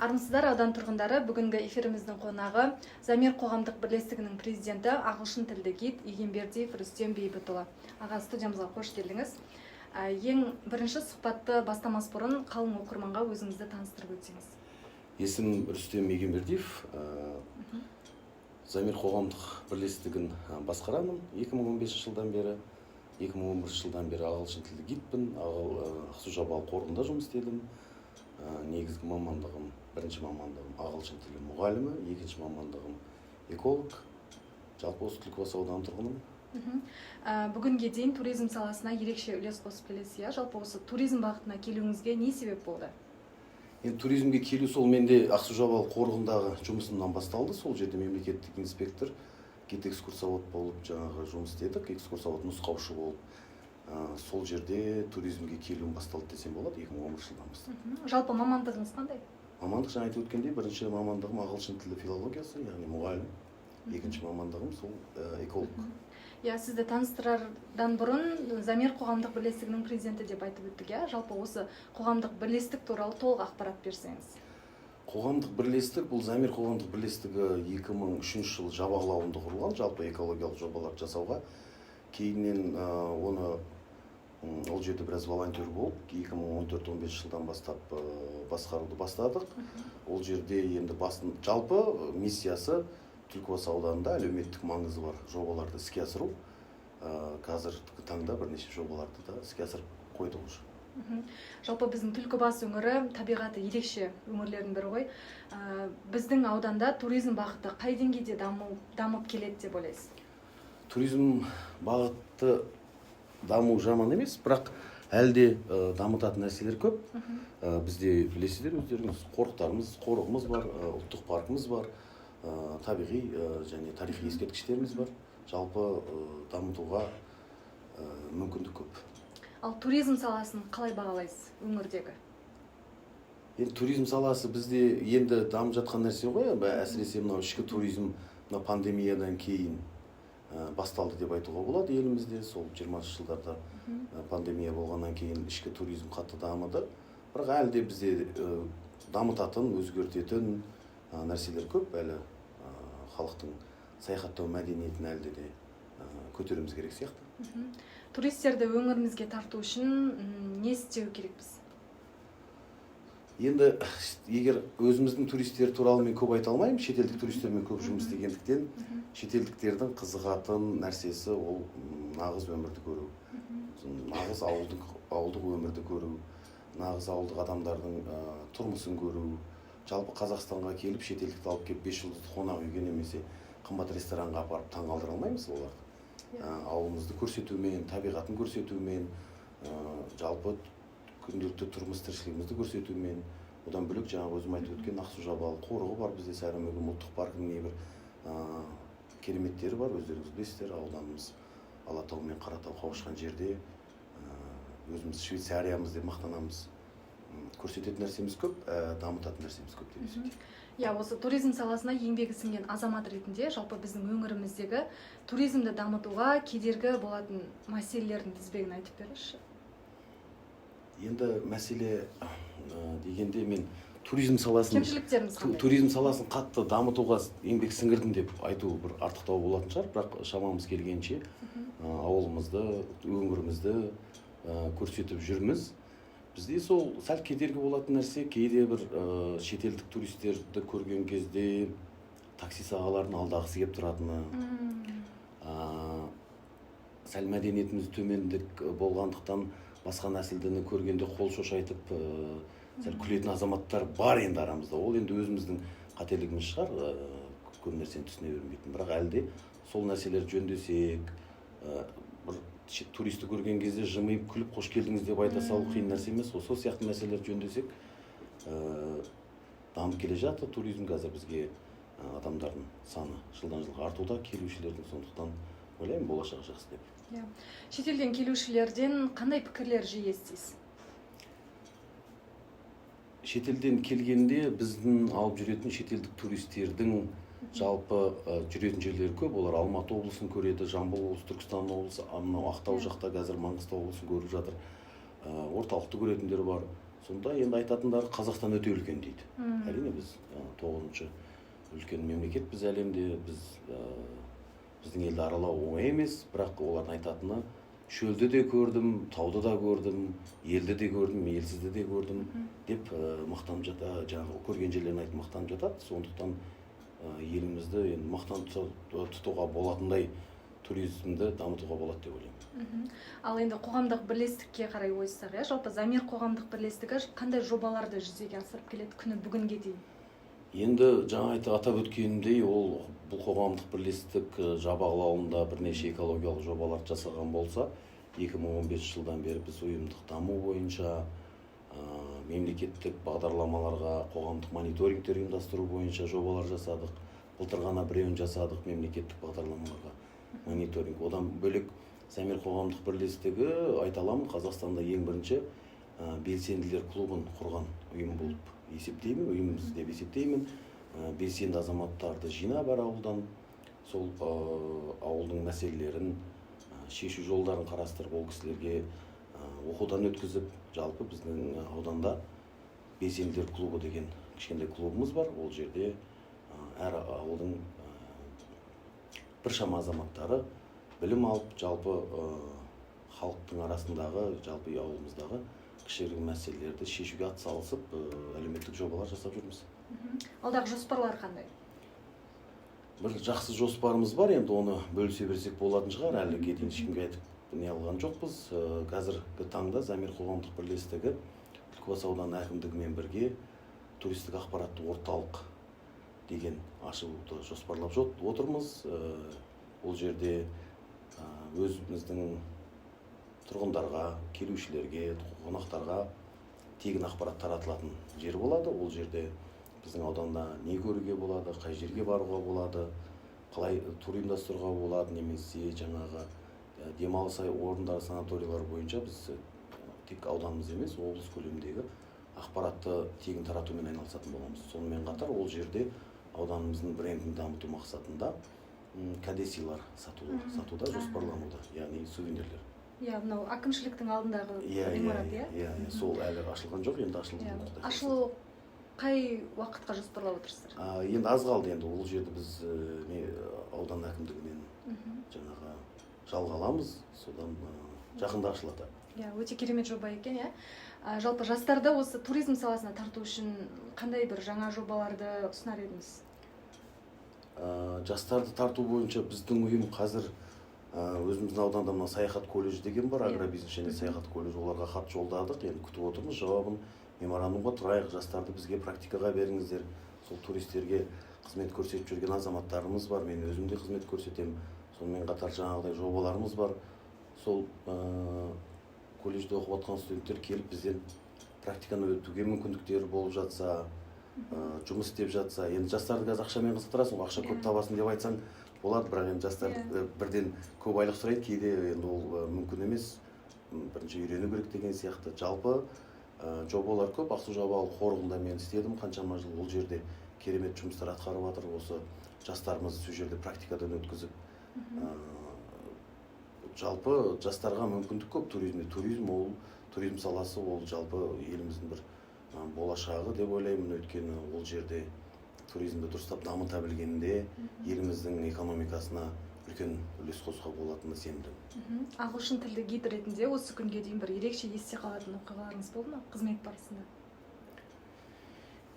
Армысыздар, аудан тұрғындары! Бүгінгі эфиріміздің қонағы – Замир қоғамдық бірлестігінің президенті, ағылшын тілді гид Егембердиев Рүстем Бейбітұлы. Аға, студиямызға қош келдіңіз. Ең бірінші сұхбатты бастамас бұрын қалың оқырманға өзіңізді таныстырып өтсеңіз. Есімім Рүстем Егембердиев. Замир қоғамдық бірлестігін басқарамын 2015 жылдан бері. 2011 жылдан бері ағылшын тілді гидпін. Ақсу Жабалы қорығында жұмыс істедім. Негізгі мамандығым, бірінші мамандығым – ағылшын тілі мұғалімі, екінші мамандығым – эколог. Жалпы, осы Түлкібас ауданының тұрғынымын. Бүгінге дейін туризм саласына ерекше үлес қосып келесіз, иә? Жалпы, осы туризм бағытына келуіңізге не себеп болды? Енді туризмге келу сол менде Ақсу Жабалы қорығындағы жұмысымнан басталды. Сол жерде мемлекеттік инспектор, гид экскурсовод болып жаңағы жұмыс істедік, экскурсовод, нұсқаушы болып. Сол жерде туризмге келуім басталды десем болады, 2011 жылдан бастап. Жалпы, мамандығыңыз қандай? Мамандық, жаңа айтып өткендей, бірінші мамандығым – ағылшын тілі филологиясы, яғни мұғалім, екінші мамандығым сол эколог. Иә, сізді таныстырардан бұрын Замир қоғамдық бірлестігінің президенті деп айтып өттік, иә? Жалпы, осы қоғамдық бірлестік туралы толық ақпарат берсеңіз. Қоғамдық бірлестік, бұл Замир қоғамдық бірлестігі 2003 жылы Жабағлы ауылында құрылған, жалпы экологиялық жобаларды жасауға. Кейіннен оны ол жерде біраз волонтер болып, 2014-15 жылдан бастап басқаруды бастадық. Ол жерде енді басын жалпы миссиясы – Түлкібас ауданында әлеуметтік маңызы бар жобаларды іске асыру. Қазіргі таңда бірнеше жобаларды да іске асырып қойдық уже. Жалпы, біздің Түлкібас өңірі табиғаты ерекше өңірлердің бірі ғой. Біздің ауданда туризм бағыты қай деңгейде дамып келеді деп ойлайсыз? Туризм бағыты даму жаман емес, бірақ әлі де дамытатын нәрселер көп. Бізде, білесіздер өздеріңіз, қорықтарымыз, қорығымыз бар, ұлттық паркіміз бар, табиғи және тарихи ескерткіштеріміз бар. Жалпы, дамытуға мүмкіндік көп. Ал туризм саласын қалай бағалайсыз өңірдегі? Енді туризм саласы бізде енді дамып жатқан нәрсе ғой. Әсіресе мынау ішкі туризм мына пандемиядан кейін басталды деп айтуға болады елімізде. Сол 20-жылдарда пандемия болғаннан кейін ішкі туризм қатты дамыды, бірақ әлі де бізде дамытатын, өзгертетін нәрселер көп әлі. Халықтың саяхаттау мәдениетін әлі де көтеруіміз керек сияқты. Туристерді өңірімізге тарту үшін не істеу керекпіз? Енді егер өзіміздің туристер туралы мен көп айта алмаймын, шетелдік туристермен көп жұмыс істегендіктен. Шетелдіктердің қызығатын нәрсесі ол нағыз өмірді көру, сосын нағыз ауылдық өмірді көру, нағыз ауылдық адамдардың тұрмысын көру. Жалпы, Қазақстанға келіп, шетелдікті алып келіп, бес жұлдызды қонақ үйге немесе қымбат ресторанға апарып таңғалдыра алмаймыз оларды. Ауылымызды көрсетумен, табиғатын көрсетумен, жалпы күнделікті тұрмыс тіршілігімізді көрсетумен. Одан бөлек, жаңағы өзім айтып өткен Ақсу Жабалы қорығы бар бізде, Сайрам Өгем ұлттық паркінің небір кереметтері бар. Өздеріңіз білесіздер, ауданымыз Алатау мен Қаратау қауышқан жерде, өзіміз Швейцариямыз деп мақтанамыз. Көрсететін нәрсеміз көп, дамытатын нәрсеміз көп деп есептеймін. Иә, осы туризм саласына еңбегі сіңген азамат ретінде жалпы біздің өңіріміздегі туризмді дамытуға кедергі болатын мәселелердің тізбегін айтып беріңізші. Енді мәселе дегенде, мен туризм саласын Кемшіліктеріміз қандай? Туризм саласын қатты дамытуға еңбек сіңірдім деп айту бір артықтау болатын шығар, бірақ шамамыз келгенше ауылымызды, өңірімізді көрсетіп жүрміз. Бізде сол сәл кедергі болатын нәрсе, кейде бір шетелдік туристерді көрген кезде такси сағаларын алдағысы келіп тұратыны, сәл мәдениетіміз төмендік болғандықтан, басқа нәсілдіні көргенде қол шошайтып, сәл күлетін азаматтар бар енді арамызда. Ол енді өзіміздің қателігіміз шығар, көп нәрсені түсіне бермейтін. Бірақ әлі де сол нәрселерді жөндесек, бір туристі көрген кезде жымиып күліп, «Қош келдіңіз» деп айта салу қиын нәрсе емес қой. Сол сияқты мәселелерді жөндесек, дамып келе жатыр туризм. Қазір бізге адамдардың саны жылдан жылға артуда, келушілердің. Сондықтан ойлаймын, болашағы жақсы деп. Иә, шетелден келушілерден қандай пікірлер жиі естисіз? Шетелден келгенде біздің алып жүретін шетелдік туристердің жалпы жүретін жерлері көп. Олар Алматы облысын көреді, Жамбыл облысы, Түркістан облысы, мынау Ақтау жақта, қазір Маңғыстау облысын көріп жатыр. Орталықты көретіндер бар. Сонда енді айтатындары: «Қазақстан өте үлкен», – дейді. Әрине, Біз тоғызыншы үлкен мемлекетпіз әлемде. Біздің елді аралау оңай емес, бірақ олардың айтатыны: «Шөлді де көрдім, тауды да көрдім, елді де көрдім, елсізді де көрдім», – деп мақтанып жата, жаңағы көрген жерлерін айтып мақтанып жатады. Сондықтан елімізді енді мақтан тұтуға болатындай туризмді дамытуға болады деп ойлаймын. Ал енді қоғамдық бірлестікке қарай ойыссақ, иә, жалпы Замир қоғамдық бірлестігі қандай жобаларды жүзеге асырып келеді күні бүгінге дейін? Енді жаңа атап өткенімдей, ол бұл қоғамдық бірлестік Жабағылы ауылында бірнеше экологиялық жобалар жасаған болса, 2015 жылдан бері біз ұйымдық даму бойынша, мемлекеттік бағдарламаларға қоғамдық мониторингтер ұйымдастыру бойынша жобалар жасадық. Былтыр ғана біреуін жасадық, мемлекеттік бағдарламаларға мониторинг. Одан бөлек, Замир қоғамдық бірлестігі, айта аламын, Қазақстанда ең бірінші белсенділер клубын құрған ұйым болып есептеймін, ұйымбыз деп есептеймін. Белсенді азаматтарды жинап, әр ауылдан сол ауылдың мәселелерін шешу жолдарын қарастырып, ол кісілерге оқудан өткізіп, жалпы біздің ауданда белсенділер клубы деген кішкентай клубымыз бар. Ол жерде әр ауылдың біршама азаматтары білім алып, жалпы халықтың арасындағы, жалпы ауылымыздағы кішігірім мәселелерді шешуге атсалысып, әлеуметтік жобалар жасап жүрміз. Алдағы жоспарлар қандай? Бір жақсы жоспарымыз бар, енді оны бөлісе берсек болатын шығар, әліге дейін ешкімге айтып не алған жоқпыз. Қазіргі таңда Замир қоғамдық бірлестігі Түлкібас ауданы әкімдігімен бірге туристік ақпараттық орталық деген ашуды жоспарлап отырмыз. Ол жерде өзіміздің тұрғындарға, келушілерге, қонақтарға тегін ақпарат таратылатын жер болады. Ол жерде біздің ауданда не көруге болады, қай жерге баруға болады, қалай тур ұйымдастыруға болады немесе жаңағы демалыс орындары, санаторийлар бойынша біз тек ауданымыз емес, облыс көлеміндегі ақпаратты тегін таратумен айналысатын боламыз. Сонымен қатар ол жерде ауданымыздың брендін дамыту мақсатында кәдесыйлар сатуда жоспарлануда, яғни сувенирлер. Иә, мынау әкімшіліктің алдындағы Иә. ғимарат, иә? Иә, сол әлі ашылған жоқ, енді ашылды. Құдай қаласа. Ашылу қай уақытқа жоспарлап отырсыздар? Енді аз қалды. Енді ол жерді біз не, аудан әкімдігінен жаңағы жалға аламыз, содан жақында ашылады. Иә, өте керемет жоба екен, иә. Жалпы жастарды осы туризм саласына тарту үшін қандай бір жаңа жобаларды ұсынар едіңіз? Жастарды тарту бойынша біздің ұйым қазір өзіміздің ауданда мына саяхат колледжі деген бар, агробизнес және саяхат колледжі, оларға хат жолдадық, енді күтіп отырмыз жауабын. Меморандумға тұрайық, жастарды бізге практикаға беріңіздер. Сол туристерге қызмет көрсетіп жүрген азаматтарымыз бар, мен өзім де қызмет көрсетемін. Сонымен қатар жаңағыдай жобаларымыз бар. Сол колледжде оқып жатқан студенттер келіп, бізден практиканы өтуге мүмкіндіктері болып жатса, жұмыс істеп жатса. Енді жастарды қазір ақшамен қызықтырасың ғой, ақша көп табасың деп айтсаң болады, бірақ енді жастар бірден көп айлық сұрайды кейде, енді ол мүмкін емес. Бірінші үйрену керек деген сияқты. Жалпы жобалар көп. Ақсу Жабағылы қорығында мен істедім қаншама жыл, ол жерде керемет жұмыстар атқарып жатыр. Осы жастарымызды сол жерде практикадан өткізіп, жалпы жастарға мүмкіндік көп туризмде. Туризм ол, туризм саласы ол жалпы еліміздің бір болашағы деп ойлаймын, өйткені ол жерде туризмді дұрыстап дамыта білгенде еліміздің экономикасына үлкен үлес қосуға болатынына сенімдімін. Ағылшын тілді гид ретінде осы күнге дейін бір ерекше есте қалатын оқиғаларыңыз болды ма қызмет барысында?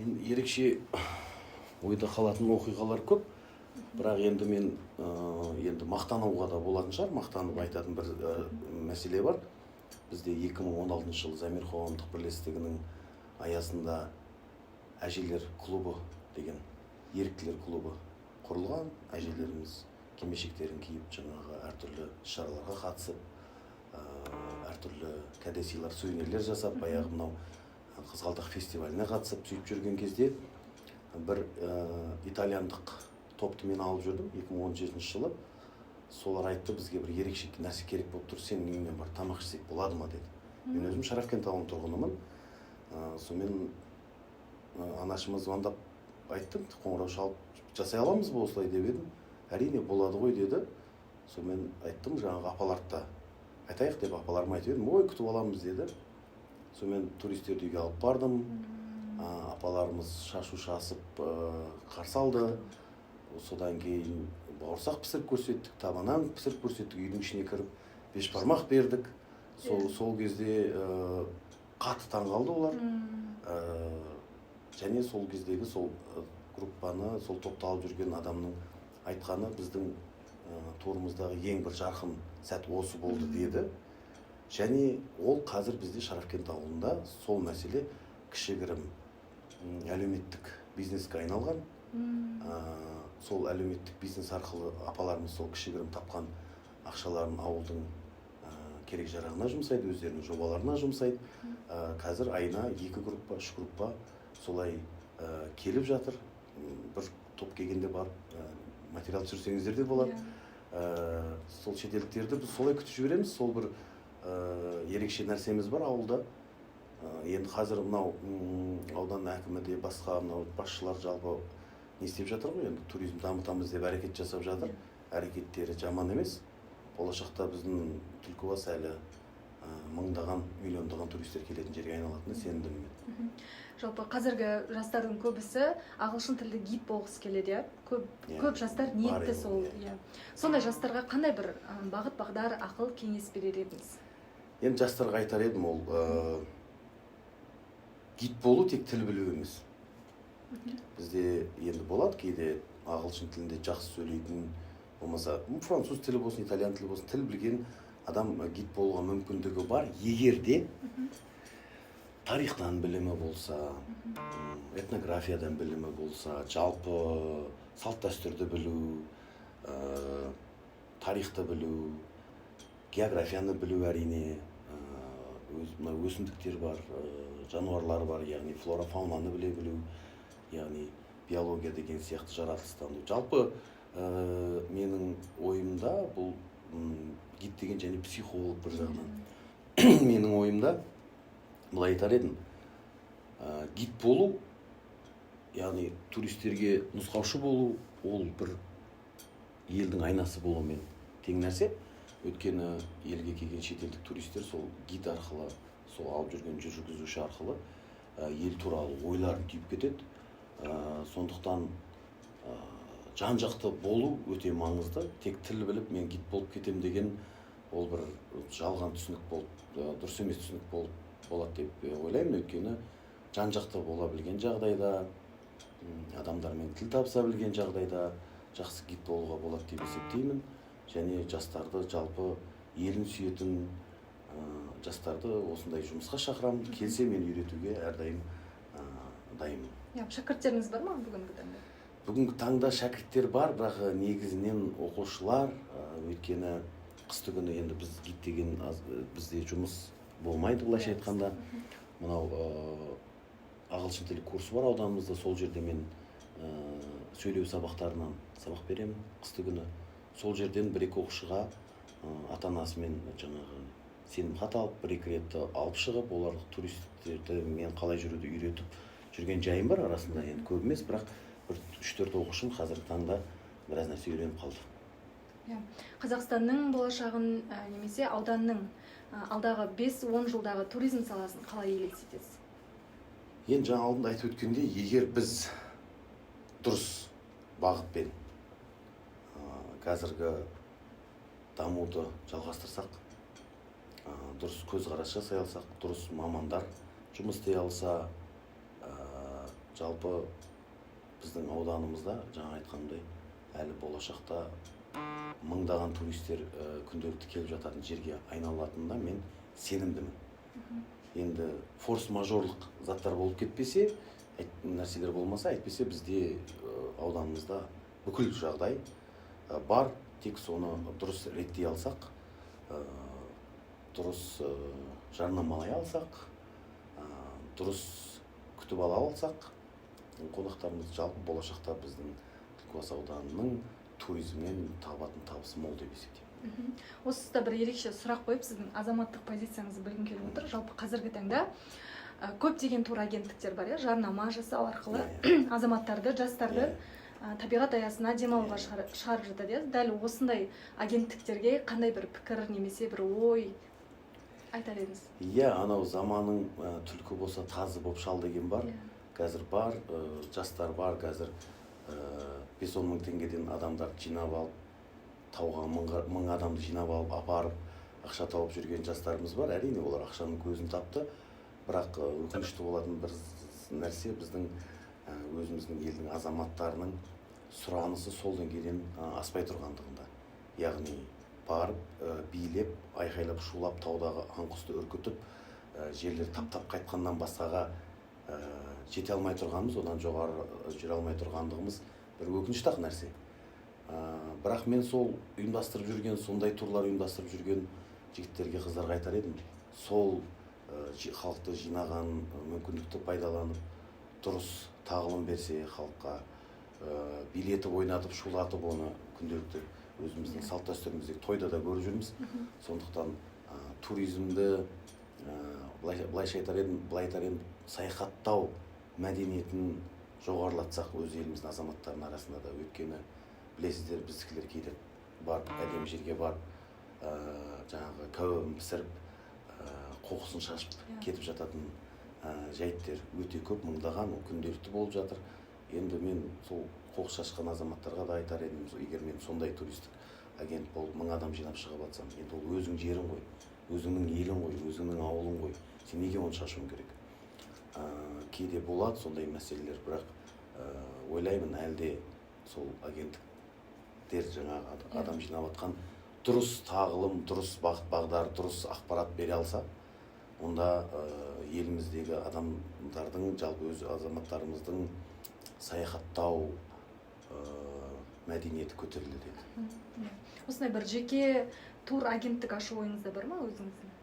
Енді ерекше ойда қалатын оқиғалар көп, бірақ енді мен енді мақтануға да болатын шығар, мақтанып айтатын бір мәселе бар. Бізде 2016 жылы Замир қоғамдық бірлестігінің аясында әжелер клубы деген еріктілер клубы құрылған. Әжелеріміз кимешектерін киіп, жаңағы әртүрлі іс шараларға қатысып, әртүрлі кәдесыйлар, сувенирлер жасап, баяғы мынау Қызғалдақ фестиваліне қатысып, сөйтіп жүрген кезде бір итальяндық топты мен алып жүрдім 2017 жылы. Солар айтты: «Бізге бір ерекше нәрсе керек болып тұр, сенің үйіңнен барып тамақ ішсек болады ма?» – деді. Мен өзім Шарафкент ауылының тұрғынымын. Сонымен анашыма звондап айттым, қоңырау шалып, жасай аламыз ба осылай деп едім, әрине болады ғой деді. Сонымен айттым, жаңағы апаларды да айтайық деп, апаларыма айтып едім, ой, күтіп аламыз деді. Сонымен туристерді үйге алып бардым. Апаларымыз шашу шашып қарсы алды. Содан кейін бауырсақ пісіріп көрсеттік, таба нан пісіріп көрсеттік, үйдің ішіне кіріп бешбармақ бердік. Сол сол кезде қатты таңғалды олар. Және сол кездегі сол группаны, сол топты алып жүрген адамның айтқаны: «Біздің турымыздағы ең бір жарқын сәт осы болды», – деді. Және ол қазір бізде Шарафкент ауылында сол мәселе кішігірім әлеуметтік бизнеске айналған. Сол әлеуметтік бизнес арқылы апаларымыз сол кішігірім тапқан ақшаларын ауылдың керек жарағына жұмсайды, өздерінің жобаларына жұмсайды. Қазір айына екі группа, үш группа солай келіп жатыр. Бір топ келгенде барып материал түсірсеңіздер де болады. Сол шетелдіктерді біз солай күтіп жібереміз. Сол бір ерекше нәрсеміз бар ауылда. Енді қазір мынау аудан әкімі де, басқа мынау басшылар жалпы не істеп жатыр ғой, енді туризм дамытамыз деп әрекет жасап жатыр. Әрекеттері жаман емес. Болашақта біздің Түлкібас әлі мыңдаған, миллиондаған туристер келетін жерге айналатынына сенімдімін мен. Жалпы қазіргі жастардың көбісі ағылшын тілді гид болғысы келеді, иә, көп. Иә. Көп жастар Бар ниетті енді, сол, иә. иә. Сондай жастарға қандай бір бағыт бағдар, ақыл кеңес берер едіңіз? Енді жастарға айтар едім, ол гид болу тек тіл білу емес. Бізде енді болады кейде ағылшын тілінде жақсы сөйлейтін, болмаса француз тілі болсын, итальян тілі болсын, тіл білген адам гид болуға мүмкіндігі бар, егер де тарихтан білімі болса, этнографиядан білімі болса, жалпы салт дәстүрді білу, тарихты білу, географияны білу, әрине, өз мына өсімдіктер бар, жануарлар бар, яғни флора фаунаны біле білу, яғни биология деген сияқты, жаратылыстану. Жалпы менің ойымда бұл гид деген және психолог бір жағынан. Менің ойымда былай айтар едім: гид болу, яғни туристерге нұсқаушы болу, ол бір елдің айнасы болумен тең нәрсе. Өйткені елге келген шетелдік туристер сол гид арқылы, сол алып жүрген жүргізуші арқылы ел туралы ойларын түйіп кетеді. Сондықтан жан жақты болу өте маңызды. Тек тіл біліп, мен гид болып кетем деген ол бір жалған түсінік болып, дұрыс емес түсінік болып болады деп ойлаймын. Өйткені жан жақты бола білген жағдайда, адамдармен тіл табыса білген жағдайда жақсы гид болуға болады деп есептеймін. Және жастарды, жалпы елін сүйетін жастарды осындай жұмысқа шақырамын. Келсе, мен үйретуге әрдайым дайынмын. Иә, шәкірттеріңіз бар ма бүгінгі таңда? Бүгінгі таңда шәкірттер бар, бірақ негізінен оқушылар. Өйткені қысты күні енді біз гид деген бізде жұмыс болмайды, былайша айтқанда. Мынау ағылшын тілі курсы бар ауданымызда, сол жерде мен сөйлеу сабақтарынан сабақ беремін қысты күні. Сол жерден бір екі оқушыға ата анасымен жаңағы сенімхат алып, бір екі рет алып шығып, олар туристерді мен қалай жүруді үйретіп жүрген жайым бар арасында. Енді көп емес, бірақ бір үш төрт оқушым қазіргі таңда біраз нәрсе үйреніп қалды. Иә, Қазақстанның болашағын немесе ауданның алдағы 5-10 жылдағы туризм саласын қалай елестетесіз? Енді жаңа алдында айтып өткендей, егер біз дұрыс бағытпен қазіргі дамуды жалғастырсақ, дұрыс көзқарас жасай алсақ, дұрыс мамандар жұмыс істей алса, жалпы біздің ауданымызда жаңа айтқанымдай әлі болашақта мыңдаған туристер күнделікті келіп жататын жерге айналатынына мен сенімдімін. Енді форс мажорлық заттар болып кетпесе, нәрселер болмаса, әйтпесе бізде ауданымызда бүкіл жағдай бар. Тек соны дұрыс реттей алсақ, дұрыс жарнамалай алсақ, дұрыс күтіп ала алсақ қонақтарымызды, жалпы болашақта біздің Түлкібас ауданының туризмнен табатын табысы мол деп есептеймін. Осы тұста бір ерекше сұрақ қойып, сіздің азаматтық позицияңызды білгім келіп отыр. Жалпы қазіргі таңда көптеген турагенттіктер бар, иә, жарнама жасау арқылы азаматтарды, жастарды табиғат аясына демалуға шығарып жатады, иә. Дәл осындай агенттіктерге қандай бір пікір немесе бір ой айтар едіңіз? Иә, анау заманың түлкі болса, тазы болып шал деген бар. Қазір бар, жастар бар, қазір 5-10 мың теңгеден адамдарды жинап алып, тауға 1000 адамды жинап алып апарып, ақша тауып жүрген жастарымыз бар. Әрине, олар ақшаның көзін тапты, бірақ өкінішті болатын бір нәрсе, біздің өзіміздің елдің азаматтарының сұранысы сол деңгейден аспай тұрғандығында. Яғни барып, билеп, айқайлап, шулап, таудағы аң құсты үркітіп, жерлер таптап қайтқаннан басқаға жете алмай тұрғанымыз, одан жоғары жүре алмай тұрғандығымыз бір өкінішті ақ нәрсе. Бірақ мен сол ұйымдастырып жүрген, сондай турлар ұйымдастырып жүрген жігіттерге, қыздарға айтар едім: сол халықты жинаған мүмкіндікті пайдаланып, дұрыс тағылым берсе халыққа, билетіп, ойнатып, шулатып, оны күнделікті өзіміздің салт дәстүріміздегі тойда да көріп жүрміз. Сондықтан туризмді, былайша айтар едім, былай айтар едім, саяхаттау мәдениетін жоғарылатсақ өз еліміздің азаматтарының арасында да. Өйткені білесіздер, біздікілер кейде барып, әдемі жерге барып, жаңағы кәуабын пісіріп, қоқысын шашып кетіп жататын жайттер өте көп, мыңдаған, ол күнделікті болып жатыр. Енді мен сол қоқыс шашқан азаматтарға да айтар едім: егер мен сондай туристік агент болып, 1000 адам жинап шығып жатсам, енді ол өзің жерің ғой, өзіңнің елің ғой, өзіңнің ауылың ғой, сен неге оны шашуың керек? Кейде болады сондай мәселелер, бірақ ойлаймын, әлі де сол агенттіктер жаңағы адам жинап жатқан дұрыс тағылым, дұрыс бағыт бағдар, дұрыс ақпарат бере алса, онда еліміздегі адамдардың, жалпы өз азаматтарымыздың саяхаттау мәдениеті көтерілер еді. Иә. Осындай бір жеке тур агенттік ашу ойыңызда бар ма өзіңіздің?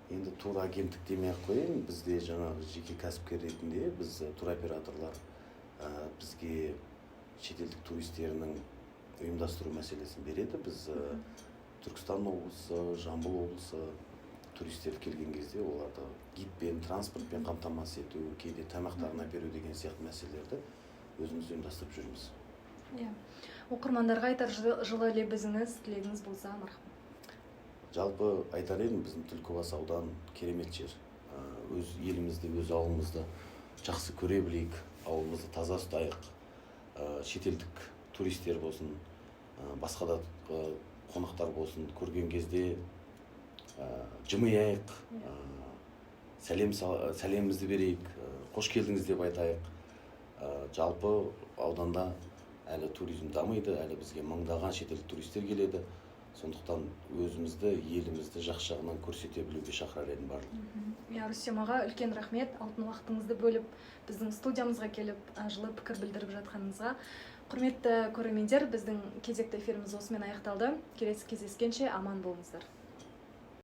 Енді тур агенттік демей ақ қояйын. Бізде жаңағы жеке кәсіпкер ретінде біз, туроператорлар, бізге шетелдік туристерінің ұйымдастыру мәселесін береді. Біз Түркістан облысы, Жамбыл облысы туристер келген кезде оларды гидпен, транспортпен қамтамасыз ету, кейде тамақтарын әперу деген сияқты мәселелерді өзіміз ұйымдастырып жүрміз. Иә, оқырмандарға айтар жылы лебізіңіз, тілегіңіз болса, мархабат. Жалпы айтар едім, біздің Түлкібас аудан керемет жер. Өз елімізді, өз ауылымызды жақсы көре білейік, ауылымызды таза ұстайық. Шетелдік туристер болсын, басқа да қонақтар болсын, көрген кезде жымияйық, сәлем, сәлемімізді берейік, қош келдіңіз деп айтайық. Жалпы ауданда әлі туризм дамиды, әлі бізге мыңдаған шетелдік туристер келеді. Сондықтан өзімізді, елімізді жақсы жағынан көрсете білуге шақырар едім барлығын. Иә, Рүстем аға, үлкен рахмет алтын уақытыңызды бөліп, біздің студиямызға келіп, жылы пікір білдіріп жатқаныңызға. Құрметті көрермендер, біздің кезекті эфиріміз осымен аяқталды. Келесі кездескенше аман болыңыздар.